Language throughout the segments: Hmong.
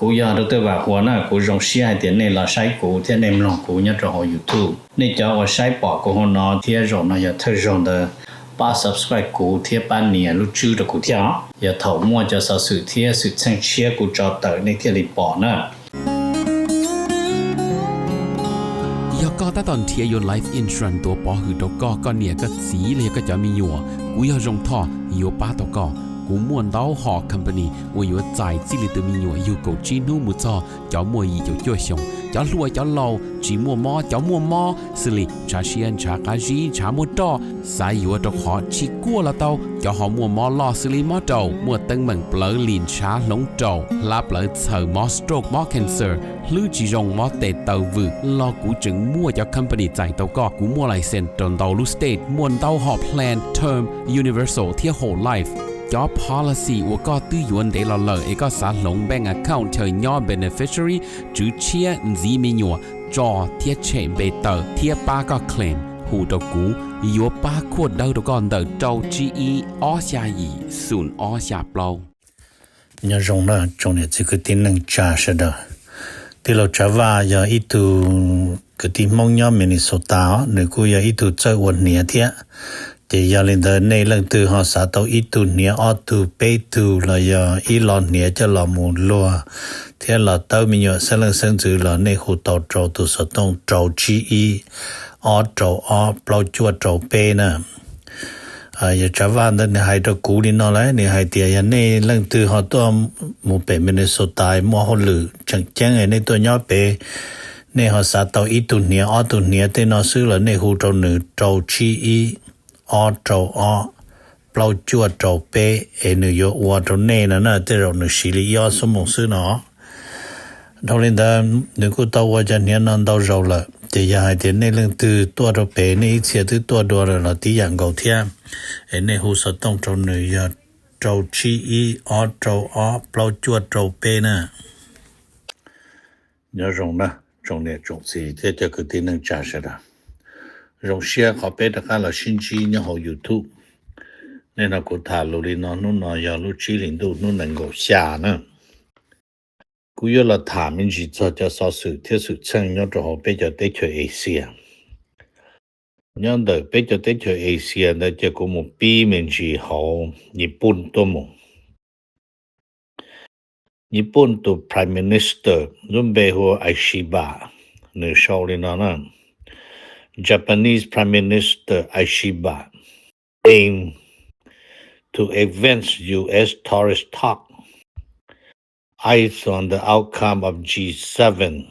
Kuv yog Dr. Vam Huas na, kuv zoo siab hais tias nej los saib kuv thiab nej mloog kuv nyob rau hauv YouTube. Nej cov uas saib pom kuv hauv no thiab zaum no yog thawj zaug ntawd, pab subscribe kuv thiab pab nias lub tswb rau kuv thiab os. Yog thaum muaj cov xov xwm thiab xwm txheej tshiab kuv tso tawm nej thiaj li pom na. Yog koj tab tom nrhiav yuav life insurance tuav pov hwm rau koj, koj niam koj txiv los yog koj cov me nyuam, kuv yog Zoo Thoj yuav pab tau koj. Kuv muaj ntau hom company uas yuav txais txij li tus me nyuam yug kaum tsib hnub mus txog cov muaj yim caum cuaj xyoos, cov hluas cov laus, tsis muaj mob cov muaj mob, xws li ntshav siab ntshav qab zib ntshav muaj roj, xav yuav rau qhov tsis kuaj los tau, cov ho muaj mob loj xws li mob raum, muaj teeb meem plawv lim ntshav hloov raum, hlab plawv txhaws, mob stroke mob cancer, hlwb tsis zoo mob tes taw vwm los kuv tseem muaj cov company txais tau koj. Kuv muaj license rau ntau lub state, muaj ntau hom plan term, universal thiab whole life. Cov policy uas koj twb yuav ntev los lawm es koj xav hloov bank account chaw nyob beneficiary, tswv tshiab, ntxiv me nyuam, tso thiab tshem npe tawm thiab pab koj claim, hu rau kuv, yuav pab khuaj dawb rau koj ntawm rau tsib ib ob xya yim xoom ob xya plaub. Nyob zoo na tsoom niam txiv kwv tij neej tsa sawv daws. Tij laug Tsav Vaj yog ib tug kwv tij Hmoob nyob Minnesota os, nws kuj yog ib tug txawj ua hniav thiab. Ces yog li ntawd nej leej twg ho xav tau ib tug hniav ob tug peb tug los yog ib lo hniav coj los mus luag thiab los tawb me nyuam xeeb leej xeeb ntxwv los nej hu tau rau tus xov tooj rau tsib ib ob rau ob plaub cuaj rau peb na. Yog Tsav Vaj ntawd nws hais rau kuv li no lawm, nws hais tias yog nej leej twg ho tuaj mus pem Minnesota muaj hauj lwm tseem ceeb nej tuaj nyob pem, nej ho xav tau ib tug hniav ob tug hniav tej no xwb los nej hu rau nws rau tsib ib ob rau ob plaub cuaj rau peb es nws yuav ua rau nej no na, tej zaum nws siv li ib ob xuab moos xwb no. Dhau li ntawd nws kuj tau ua cov hniav no ntau zaus lawm, ces yog hais tias nej leej twg tuaj rau pem nej ib txhia twb tuaj dua lawm los tib yam nkaus thiab, es nej hu xov tooj rau nws yog rau tsib ib ob rau ob plaub cuaj rau peb na. Nyob zoo na tsoom niam tsoom txiv thiab cov kwv tij neej tsa sawv daws. Zoo siab qhov peb rov qab los sib ntsib nyob hauv YouTube. Nej no kuv tham lus li no hnub no yog lub tsib hlis ntuj hnub nees nkaum xya na. Kuv yuav los tham me ntsis txog cov xov xwm thiab xwm txheej nyob rau hauv peb cov teb chaws Asia. Nyob ntawm peb cov teb chaws Asia ntawd ces kuv mus pib me ntsis hauv Nyij Pooj tuaj mus. Nyij Pooj tus Prime Minister lub npe hu ua Ishiba, nws sau li no na: Japanese Prime Minister Ishiba aim to advance U S tourist talk, eyes on the outcome of G seven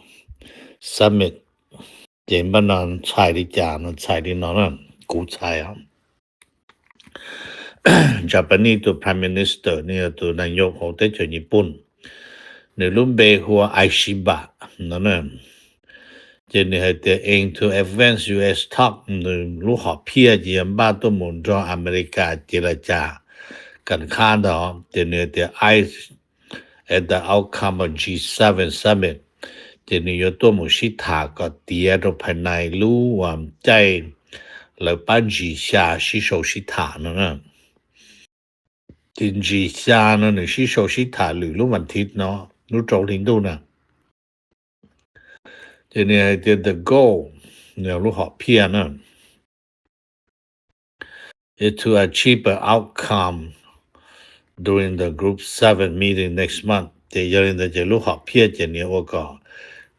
summit. Ces npaj no txhais li cas no, txhais li no na, kuv txhais os. Japanese tus Prime Minister, nws yog tus nas yos hauv teb chaws Nyij Pooj, nws lub npe hu ua Ishiba no na. Ces nws hais tias aim to advance U S talk, nws lub hom phiaj ces yog npaj tuaj mus nrog Amelikas ces laj cas kam khab ntawd, ces nws hais tias eyes at the outcome of G seven summit, ces nws yuav tuaj mus sib tham kom tiav rau phais nais lub caij lawv pab G xya sib sau sib tham no na. Ces G xya no nws sib sau sib tham lwm lub vas thiv no, lub rau hli ntuj na. Ces nws hais tias the goal, nws lub hom phiaj na, is to achieve an outcome during the Group seven meeting next month. Ces yog li ntawd ces lub hom phiaj ces nws ua kom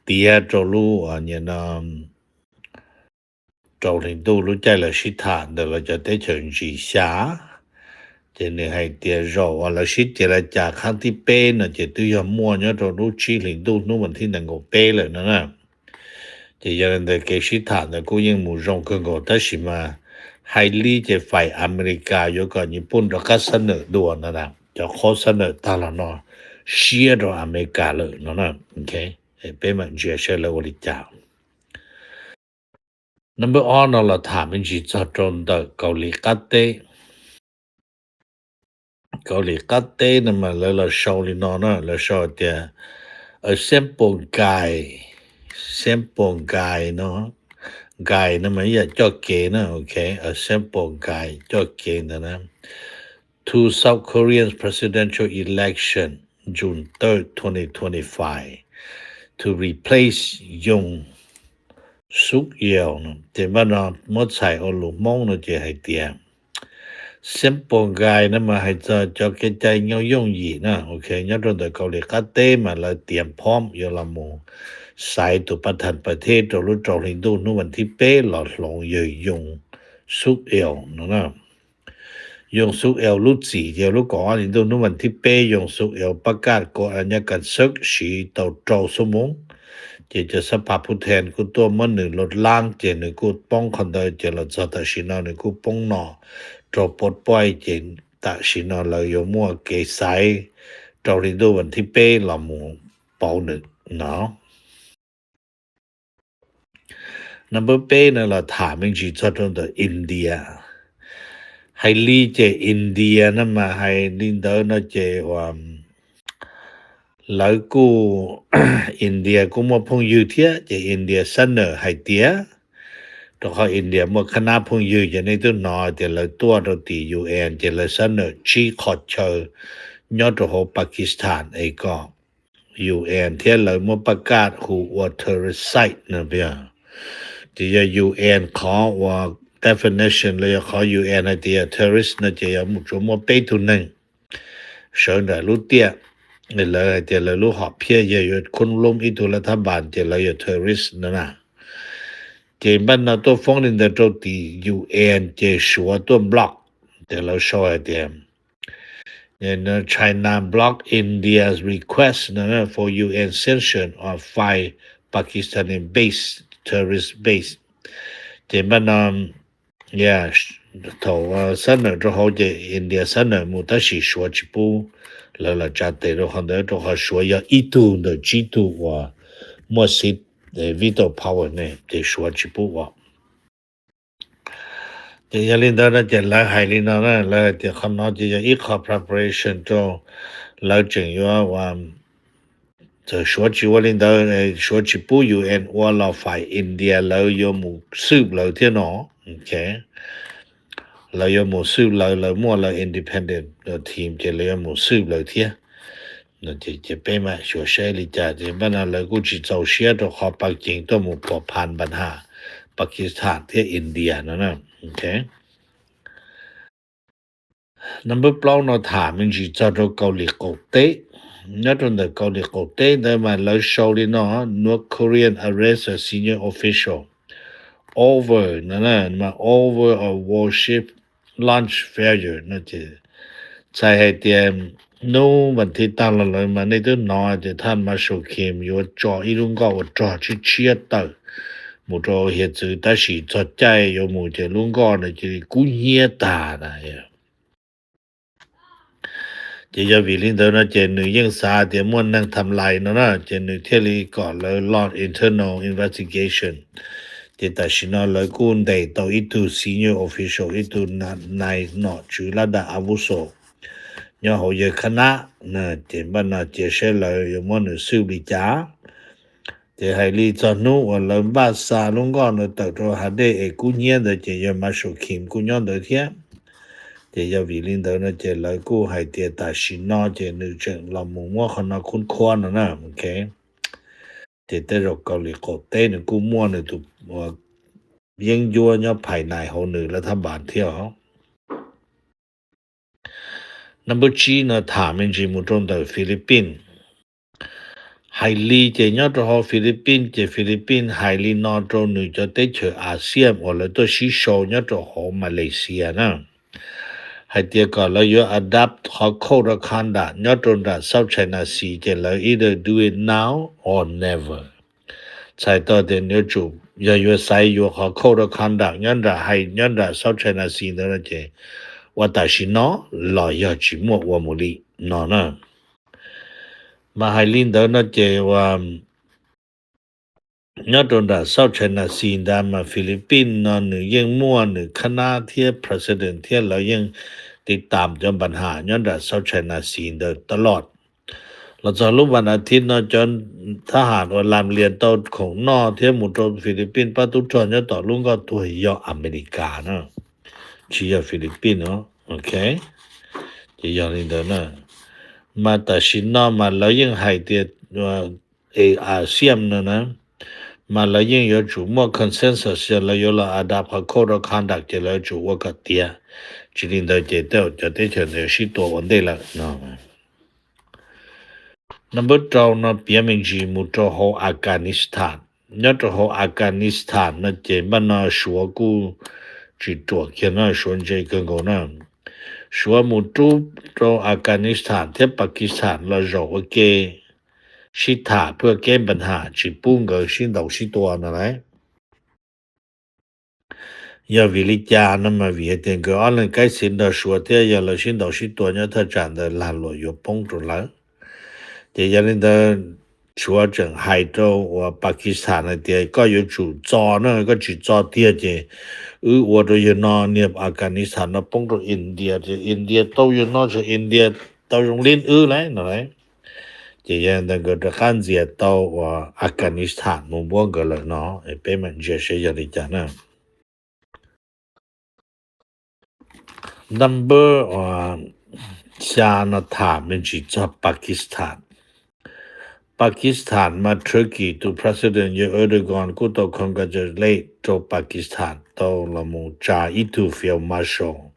tiav rau lub rau hli ntuj lub caij lawv sib tham ntawm lawv cov teb chaws G xya. Ces nws hais tias zaum uas lawv sib tiav laj cas khab thib peb no ces twb yog muaj nyob rau lub tsib hlis ntuj hnub vas thib nees nkaum peb lawm no na. Ces yog li ntawd kev sib tham ntawd kuj yeej mus zoo kawg nkaus, tab sis mas hais li ces fais Amelikas yuav kom Nyij Pooj rov qab xab nawm dua no na, cov qhov xab nawm tag los no siab rau Amelikas lawm no na. Peb mam ntsia saib lawv ua li cas. Number ob no los tham me ntsis txog rau ntawm Kaus Lim Qab Teb. Kaus Lim Qab Teb no mas lawv los sau li no na, lawv sau tias a simple guide, simple guide no, guide no mas ib yam coj kev na, ok, a simple guide coj kev ntawd na, to South Korean presidential election. June third, twenty twenty-five to replace Yoon Suk Yeol no. Ces npaj no muab txhais ua lus Hmoob no ces hais tias simple guy no mas hais txog cov kev cai nyob yooj yim na, ok, nyob rau ntawm Kaus Lim qab teb mas lawv tiav phom yuav los mus xaiv tus pas thas pas thej rau lub rau hli ntuj hnub vas thib peb los hloov yawg Yoon Suk Yeol no na. Yoon Suk Yeol lub txim ces lub kaum ob hli ntuj hnub vas thib peb Yoon Suk Yeol pab kaj ko a nyab kas xwb siv tau rau xuab moos. Ces cov xab phas phu then kuj tuaj muab nws los laab ces nws kuj poob qhov ntawd ces los txog tam sim no nws kuj poob no rau pov poij ces tam sim no lawv yuav muaj kev xaiv rau hli ntuj vas thib peb los mus pauv nws no. Number peb no los tham me ntsis txog rau ntawm India. Hais li ces India no mas hais li ntawd no ces ua lawv kuj, India kuj muaj phooj ywg thiab ces India xab nawm hais tias, rau qhov India muaj khab nab phooj ywg ces nej twb hnov tias lawv tuaj rau tim U N ces lawv xab nawm tsib qhov chaw nyob rau hauv Pakistan es kom U N thiab lawv muab paj kaj hu ua terrorist site no. Ces yog U N qhov ua definition los yog qhov U N hais tias yog terrorist no ces yog mus tsuas muaj peb tug neeg sawv nram lub tiaj, lawv hais tias lawv lub hom phiaj yog yuav khoob loob ib tug lav thab npas ces lawv yog terrorist no na. Ces npaj no tuaj foob li ntawd rau tim U N ces Suav tuaj block, ces lawv sau hais tias China block India's request for U N sanction on five Pakistani base, terrorist base. Ces npaj no thaum xab nawm rau hauv ces India xab nawm mus tab sis Suav tsis pub lawv los tsa tes rau qhov ntawd rau qhov Suav yog ib tug ntawm tsib tug uas muaj seat veto power ne ces Suav tsis pub ua. Ces yog li ntawd no ces lawv hais li no na, lawv hais tias qhov no ces yog ib qho preparation rau lawv tseem yuav ua, txawm Suav tsis ua li ntawd, Suav tsis pub U N ua los fais India lawv yuav mus xwb lawv thiab no. Lawv yuav mus xwb lawv, lawv muaj lawv independent team ces lawv yuav mus xwb lawv thiab. Ces peb mam xyuas saib li cas ces npaj no lawv kuj tsis txaus siab rau qhov Pakistan tuaj mus pov phas npas has Pakistan thiab India no na. Number plaub no tham me ntsis txog rau Kaus Lim qaum teb. Nyob rau ntawm Kaus Lim qaum teb ntawd mas lawv sau li no, North Korean arrest a senior official over no, over a warship launch failure no ces txhais hais tias hnub vas thib tag los lawm mas nej twb hnov tias thaj Marshall Kim yuav tso ib lub nkoj uas rog tshiab tshiab tawm mus rau hiav txwv tab sis txog caij yuav mus ces lub nkoj no cia li kub hnyiab tag na. Ces yog vim li ntawd no ces nws yeej xav tias muaj neeg tham lais no na ces nws thiaj li kom lawv launch internal investigation. Ces tam sim no lawv kuj ntes tau ib tug senior official, ib tug nai nom tswv lab dam a vuso nyob hauv yawg khab nab, ces npaj no cia saib lawv yuav muab nws xwb li cas. Ces hais li txog hnub uas lawv npaj xa lub nkoj ntawd tawm rau hav dej es kub hnyiab ntawd ces yawg Marshall Kim kuj nyob ntawd thiab. Ces yog vim li ntawd no ces lawv kuj hais tias tam sim no ces nws tseem los mus muab qhov no khub khuab no na. Ces tej zaum Kaus Lim qaum teb nws kuj muaj nws tus yeeb ncuab nyob phais nais hauv nws lawv thab npas thiab os. Number tsib no tham me ntsis mus rau ntawm Philippines. Hais li ces nyob rau hauv Philippines ces Philippines hais li no rau nws cov teb chaws ASEAN uas lawv tuaj sib sau nyob rau hauv Malaysia na, hais tias kom lawv yuav adapt qhov code of conduct nyob rau nram South China Sea ces lawv either do it now or never. Txhais tau tias nws yuav tsum yog yuav xaiv yuav qhov code of conduct nyob nram hais nyob nram South China Sea ntawd no ces ua tam sim no los yog tsis muaj ua mus li no na. Mas hais li ntawd no ces ua nyob rau nram South China Sea ntawd mas Philippines no nws yeej muaj nws khab nab thiab president thiab lawv yeej tiv tam cov npas has nyob nram South China Sea ntawd ta loj. Los txog lub vas as thiv no cov thab ham uas lam lias tau khoom noj thiab mus rau Philippines pab tub rog nyob tom lub nkoj tuag yog Amelikas na, tsis yog Philippines no. Ok, ces yog li ntawd na. Mas tam sim no mas lawv yeej hais tias ASEAN no na, mas lawv yeej yuav tsum muaj consensus, yog lawv yuav los adapt qhov code of conduct ces lawv yuav tsum ua kom tiav, tsis li ntawd ces tej zaum cov teb chaws ntawd sib tua ua ntej lawm no. Number rau no piav me ntsis mus rau hauv Afghanistan. Nyob rau hauv Afghanistan no ces npaj no Suav kuj tsis ruam kiag no, Suav ntse kawg nkaus na. Suav mus rub rau Afghanistan thiab Pakistan los zaum ua ke sib tham phuaj keb npa ham tsis pub nkawd sib ntaus sib tua no lauj. Yog vim li cas no mas vim hais tias nkawd ob leeg kaib xeev nrog Suav thiab yog lawv sib ntaus sib tua nyob thaj tsam ntawd lag luam yuav poob rau lawv. Ces yog li ntawd Suav tseem hais rau uas Pakistan hais tias koj yuav tsum txo na, koj tsis txo tiag ces wb ua rau yawg no niag Afghanistan no poob rau India, ces India tau yawg no ces India tau zoo li wb lauj no lauj. Ces yog li ntawd nkawd rov qab ntxias tau uas Afghanistan mus npuab nkawd lawm no, peb mam ntsia seb yog li cas na. Number xya no tham me ntsis txog Pakistan. Pakistan mas Turkey tus president yawg Erdogan kuj tau congratulate rau Pakistan tau los mus tsa ib tug field marshal.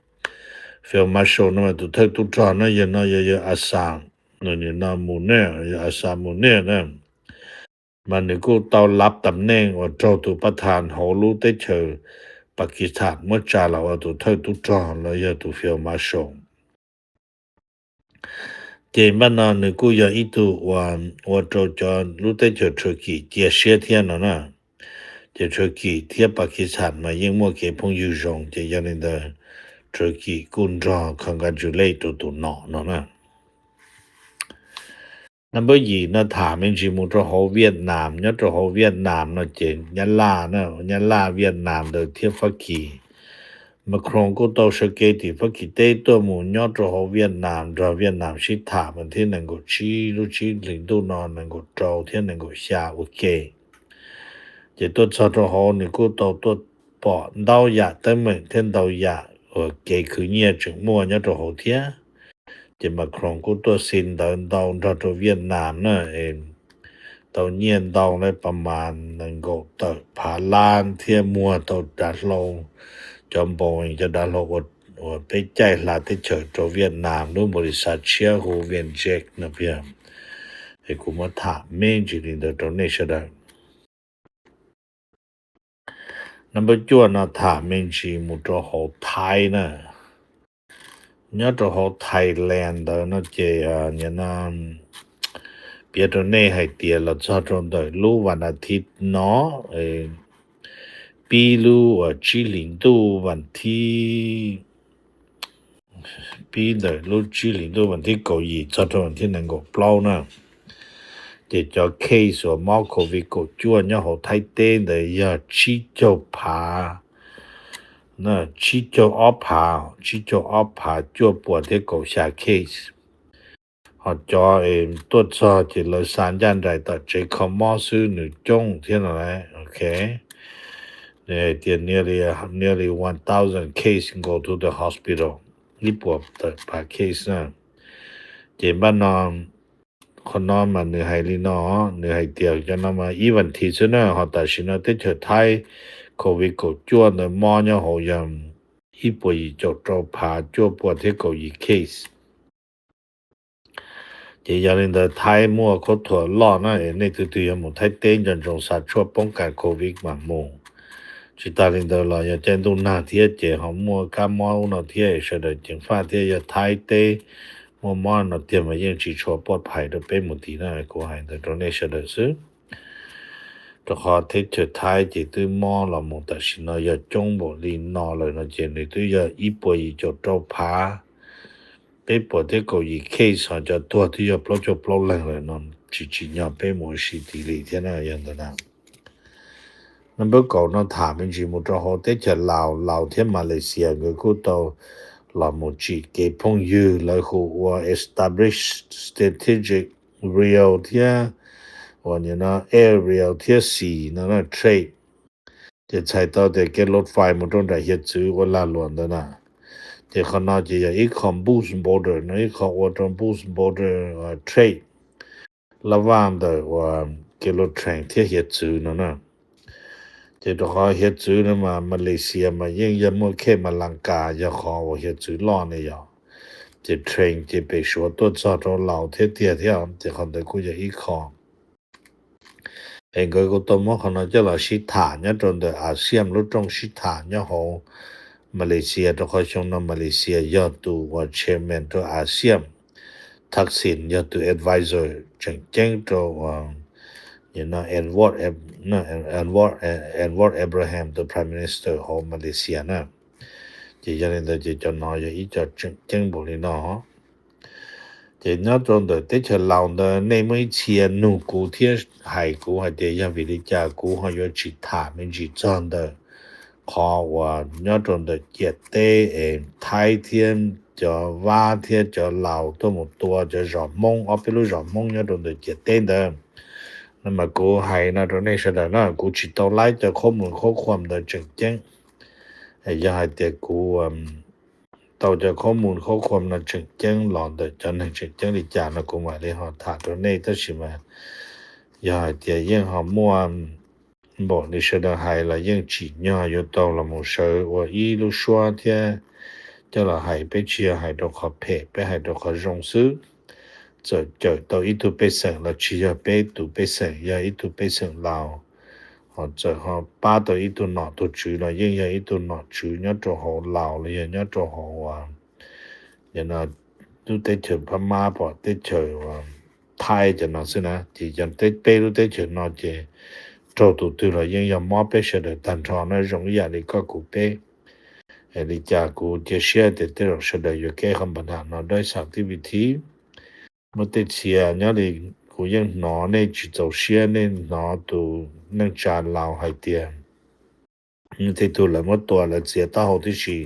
Field marshal no mas tus thawj tub rog no yog no yog yawg Asad, no Munir, yawg Asad Munir na. Mas nws kuj tau lab tam neej uas raug tus pab thas hauv lub teb chaws Pakistan muab tsa los ua tus thawj tub rog los yog tus field marshal. Ces npaj no nws kuj yog ib tug uas ua rau cov lub teb chaws Turkey cia siab thiab no na. Ces Turkey thiab Pakistan mas yeej muaj kev phooj ywg zoo, ces yog li ntawd Turkey kuj nrog congratulate rau tus nom no na. Number yim no tham me ntsis mus rau hauv Vietnam. Nyob rau hauv Vietnam no ces Nyab Laj na, Nyab Laj, Vietnam ntawd thiab Fab Kis. Macron kuj tau sawv kev tim Fab Kis teb tuaj mus nyob rau hauv Vietnam nrog Vietnam sib tham mas thiab nees nkaum tsib lub tsib hlis ntuj no nees nkaum rau thiab nees nkaum xya ua ke. Ces tuaj txog rau hauv nws kuj tau tuaj pom ntau yam teeb meem thiab ntau yam uas kev khwv nyiaj tseem muaj nyob rau hauv thiab. Ces Macron kuj tuaj xi ntawv ntau nrog rau Vietnam na, tau nyiaj ntau li pas mas nees nkaum tawm phav lab thiab muag tau dav hlau, cov Boeing cov dav hlau uas peb caij hla teb chaws rau Vietnam lub npaum li xav tshiab hu Vietjet no pia. Es kuv muab tham me ntsis li ntawd rau nej sawv daws. Number cuaj no tham me ntsis mus rau hauv Thaib na. Nyob rau hauv Thailand ntawd no ces nim no piav rau nej hais tias los txog rau ntawm lub vas as thiv no, pib lub uas tsib hlis ntuj vas thiv, pib ntawm lub tsib hlis ntuj vas thib kaum yim txog rau vas thib nees nkaum plaub na, ces cov case uas mob covid kaum cuaj nyob hauv Thaib teb ntawd yog tsib caug phav, tsib caug ob phav, tsib caug ob phav cuaj puas thiab kaum xya case. Ho cov tuaj txog ces lawv xa ncaj nraim tom tsev kho mob xwb nws coob thiab no. Ok, nws hais tias nearly, nearly one thousand case go to the hospital, ib puas tawm phav case na. Ces npaj no, qhov no mas nws hais li no, nws hais tias cov no mas ib vas thiv xwb na, ho tam sim no teb chaws Thaib covid kaum cuaj ntawd mob nyob hauv yog ib puas yim caum rau phav cuaj puas thiab kaum yim case. Ces yog li ntawd Thaib muaj khaub thuas loj na, es nej tus twg yog mus Thaib teb nco ntsoov xa tshuaj poob kas covid mas mus. Tsis tas li ntawd los yog caij ntuj nag thiab ces ho muaj kab mob no thiab, sawv daws ceev faj thiab. Yog Thaib teb muaj mob no tiag mas yeej tsis tshua pov phais rau peb mus tid na, kuv hais ntawd rau nej sawv daws xwb. Rau qhov teb chaws Thaib ces twb mob los mus tam sim no yog coob npaum li no lawm no ces nws twb yog ib puas yim caum rau phav, peb puas thiab kaum yim case, ho cov tuag twb yog plaub caug plaub leeg lawm no, tsis tsim nyog peb mus ua si tid li thiab na, yog ntawd na. Number kaum no tham me ntsis mus rau hauv teb chaws Laus, Laus thiab Malaysia nkawd kuj tau los mus tsim kev phooj ywg, lawv hu ua establish strategic rail thiab, uas nim no air rail thiab sea no na, trade. Ces txhais tau tias kev lub fais mus rau nram hiav txwv ua lag luam ntawd na. Ces qhov no ces yog ib qho boost border no, ib qho ua rau boost border trade lab vaj ntawm uas Keloteng thiab Hiav Txwv no na. Ces rau qhov Hiav Txwv no mas Malaysia mas yeej yog muaj khej Malacca yog qhov uas Hiav Txwv loj ne yog. Ces train ces pem Suav tuaj txog rau Laus thiab tiag thiab, ces qhov ntawd kuj yog ib qho. Es nkawd kuj tau muab qhov no coj los sib tham nyob rau ntawm ASEAN lub rooj sib tham nyob hauv Malaysia, rau qhov xyoo no Malaysia yog tus uas chairman rau ASEAN. Thaksin yog tus advisor tseem ceeb rau uas Anwar Ibrahim tus prime minister hauv Malaysia na. Ces yog li ntawd ces cov no yog ib co tseem ceeb npaum li no. Ces nyob rau ntawm teb chaws Laus ntawd nej muaj ib txhia nug kuv thiab hais kuv hais tias yog vim li cas kuv ho yuav tsis tham me ntsis txog ntawm qhov uas nyob rau ntawm ciam teb es Thaib thiab cov Vab thiab cov Laus tuaj mus tua cov zos Hmoob, ob peb lub zos Hmoob nyob rau ntawm ciam teb ntawd. No mas kuv hais no rau nej sawv daws na, kuv tsis tau laib cov khaub mus khaub khuam ntawd tseem ceeb. Yog hais tias kuv tau cov khaub mus khaub khuam no tseem ceeb los ntawm cov neeg tseem ceeb li cas no kuv mam li ho tham rau nej, tab sis mas yog hais tias yeej ho muaj npaum li sawv daws hais los yeej tsim nyog yuav tau los mus sawv ua ib lub suab thiab coj los hais, peb tsis yog hais rau qhov phem, peb hais rau qhov zoo xwb. Txawm cawm tau ib tug pej xeem los tsis yog peb tus pej xeem, yog ib tug pej xeem Laus, ho txawm ho pab tau ib tug nom tug tswv los yeej yog ib tug nom tswv nyob rau hauv Laus los yog nyob rau hauv lub teb chaws Phab Mab pom teb chaws Thaib cov no xwb na. Ces yog peb lub teb chaws no ces raug tus twg los yeej yog mob peb sawv daws tag nrho na, zoo ib yam li koj kuv peb. Li cas kuv cia siab tias tej zaum sawv daws yuav kev qhov npa nam no dawb xam tib vij thib. Muaj tej txhia nyob li kuv yeej hnov nej tsis txaus siab, nej hnov tus neej tsa Laus hais tias tej tug lawv muab tua lawv txiav taub hau tib si.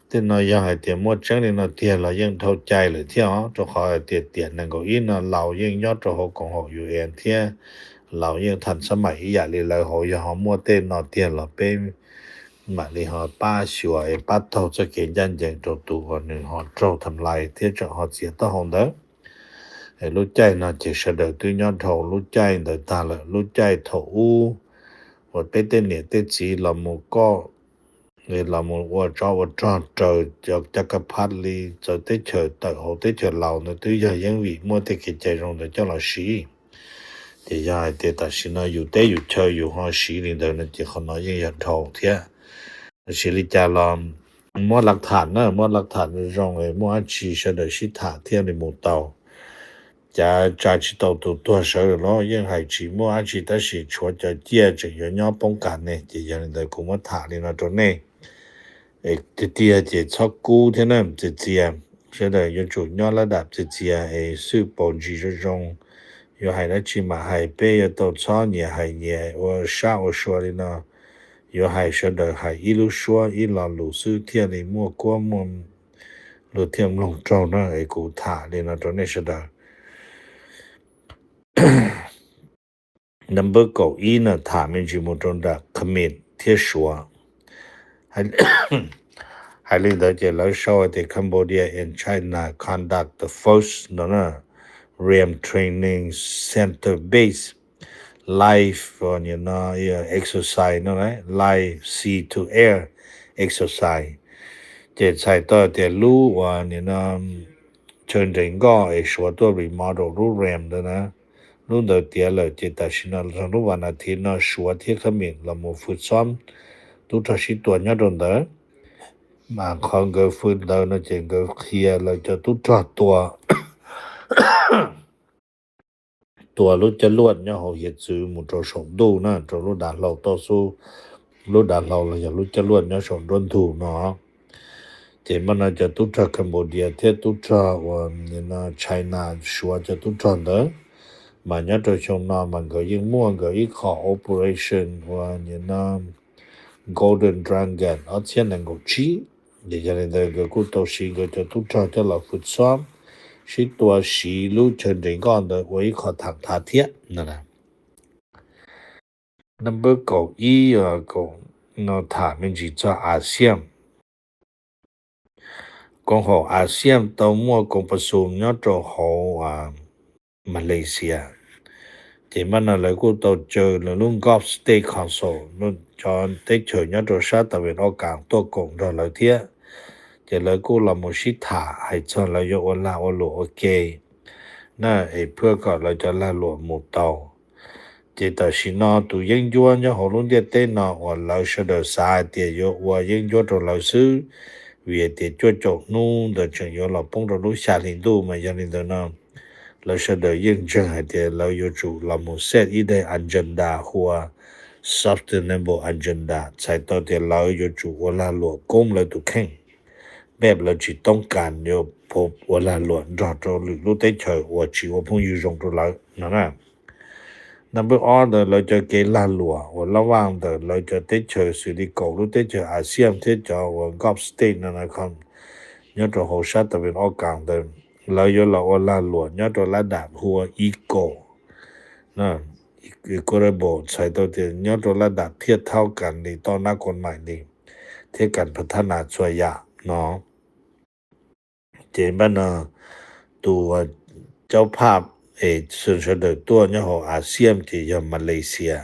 Tej no yog hais tias muaj tseeb li no tiag los yeej dhau cai lawm thiab os, rau qhov hais tias tiam nees nkaum ib no Laus yeej nyob rau hauv koom haum U N thiab Laus yeej tham xab maim ib yam li lawv hauv, yog ho muaj tej no tiag los peb mam li ho pab xyuas es pab taug txoj kev ncaj ncees rau tus uas nws ho raug tham lais thiab tseem ho txiav taub hau ntawd. Lub caij no ces sawv daws twb nyob dhau lub caij ntawd tag lawm, lub caij thaum ub uas peb tej niam tej txiv los mus koj los mus ua tsov ua rog raws cov caj kab phab li txawv teb chaws tawm hauv teb chaws Laus ntawd twb yog yeej vim muaj tej kev cai zoo ntawd coj los siv. Ces yog hais tias tam sim no yus teb yus chaw yus ho siv li ntawd no ces qhov no yeej yog dhau thiab. Tab sis li cas los muab lav tham na, muab lav tham zoo zoo, muaj dab tsi sawv daws sib tham thiaj li mus tau. Cav tsa tsis tau tus tuag sawv lawm los yeej hais tsis muaj dab tsi, tab sis tshuav cov ciaj tseem yuav nyob poob kas ne, ces yog li ntawd kuv muab tham li no rau nej. Tiag tiag ces txhob kub thiab na, txias txias. Sawv daws yuav tsum nyob lab dam txias txias es xwb, paus ntsis zoo zoo. Yuav hais dab tsi mam hais, peb yuav tau txhob nyias hais nyias ua sab ua sua li no. Yuav hais sawv daws hais ib lub suab ib lo lus xwb thiaj li muaj kuab muaj luag thiaj mloog raug na. Es kuv tham li no rau nej sawv daws. Number kaum ib na, tham me ntsis mus rau nram Khmer thiab Suav. Hais li ntawd ces lawv sau tias Cambodia and China conduct the first no na ram training center base live no exercise no live sea to air exercise. Ces txhais tau tias lub uas nim no chaw nres nkoj es Suav tuaj remodel lub ram ntawd na, lub ntawd tiav lawm ces tam sim no lub vas nas thiv no Suav thiab Khmer los mus fwj xob tub rog sib tua nyob rau ntawd. Mas qhov nkawd fwj ntawd no ces nkawd qhia lawv cov tub rog tua tua lub caj luaj nyob hauv hiav txwv mus rau saum ntuj na, rau lub dav hlau toj xub, lub dav hlau los yog lub caj luaj nyob saum nruab ntug no. Ces mas no cov tub rog Cambodia thiab tub rog uas China, Suav cov tub rog ntawd, mas nyob rau xyoo no mas nkawd yeej muaj nkawd ib qho operation uas Golden Dragon ob txhiab nees nkaum tsib. Ces yog li ntawd nkawd kuj tau siv nkawd cov tub rog coj los fwj xob sib tua siv lub chaw nres nkoj ntawd ua ib qho tham thav thiab no. Number kaum ib, kaum no tham me ntsis txog ASEAN. koom haum ASEAN tau muaj koom pas xum nyob rau hauv Malaysia. Ces mas no lawv kuj tau caw lawv lub Gulf State Council, cov teb chaws nyob rau sab tas vim ob kas tuaj koom nrog lawv thiab. Ces lawv kuj los mus sib tham hais txog lawv yuav ua lag ua luam ua ke na, es pab kom lawv cov lag luam mus tau. Ces tam sim no tus yeeb ncuab nyob hauv lub ntiaj teb no uas lawv sawv daws xav hais tias yuav ua yeeb ncuab rau lawv xwb, vim hais tias cuaj caum hnub ntawd tseem yuav los poob rau lub xya hli ntuj mas yog li ntawd no lawv sawv daws yeej ntseeg hais tias lawv yuav tsum los mus set ib daim agenda hu ua sustainable agenda, txhais tau tias lawv yuav tsum ua lag luam koob lawv tus kheej, npeb lawv tsis toob kas yuav ua lag luam nrog rau lwm lub teb chaws uas tsis ua phooj ywg zoo rau lawv no na. Number ob ntawd lawv cov kev lag luam uas lab vaj ntawm lawv cov teb chaws xws li kaum lub teb chaws ASEAN thiab cov uas Gulf State no nyob rau hauv sab tas vim ob kas ntawd, lawv yuav los ua lag luam nyob rau lab dam hu ua equal, equitable, txhais tau tias nyob rau lab dam thiaj thaub kas li toj nab koos mais li thiab kas phav thab nas txhua yam no. Ces npaj no tus caub phaj es sawv daws tuaj nyob hauv ASEAN ces yog Malaysia.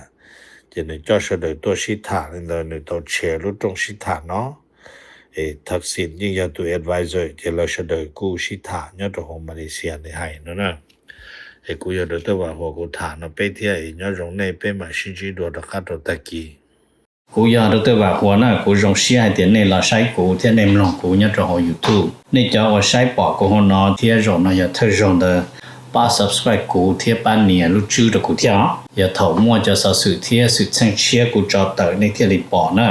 Ces nws coj sawv daws tuaj sib tham li ntawd, nws tau chair lub rooj sib tham no. Es Thaksin yeej yog tus advisor, ces lawv sawv daws kuj sib tham nyob rau hauv Malaysia li hais no na. Es kuv yog Dr. Vam Huas kuv tham no peb thiab, es nyob zoo nej, peb mam sib ntsib dua rov qab rau tag kis. Kuv yog Dr. Vam Huas na, kuv zoo siab hais tias nej los saib kuv thiab nej mloog kuv nyob rau hauv YouTube. Nej cov uas saib pom kuv hauv no thiab zaum no yog thawj zaug ntawd, pab subscribe kuv thiab pab nias lub tswb rau kuv thiab os. Yog thaum muaj cov xov xwm thiab xwm txheej tshiab kuv tso tawm nej thiaj li pom na.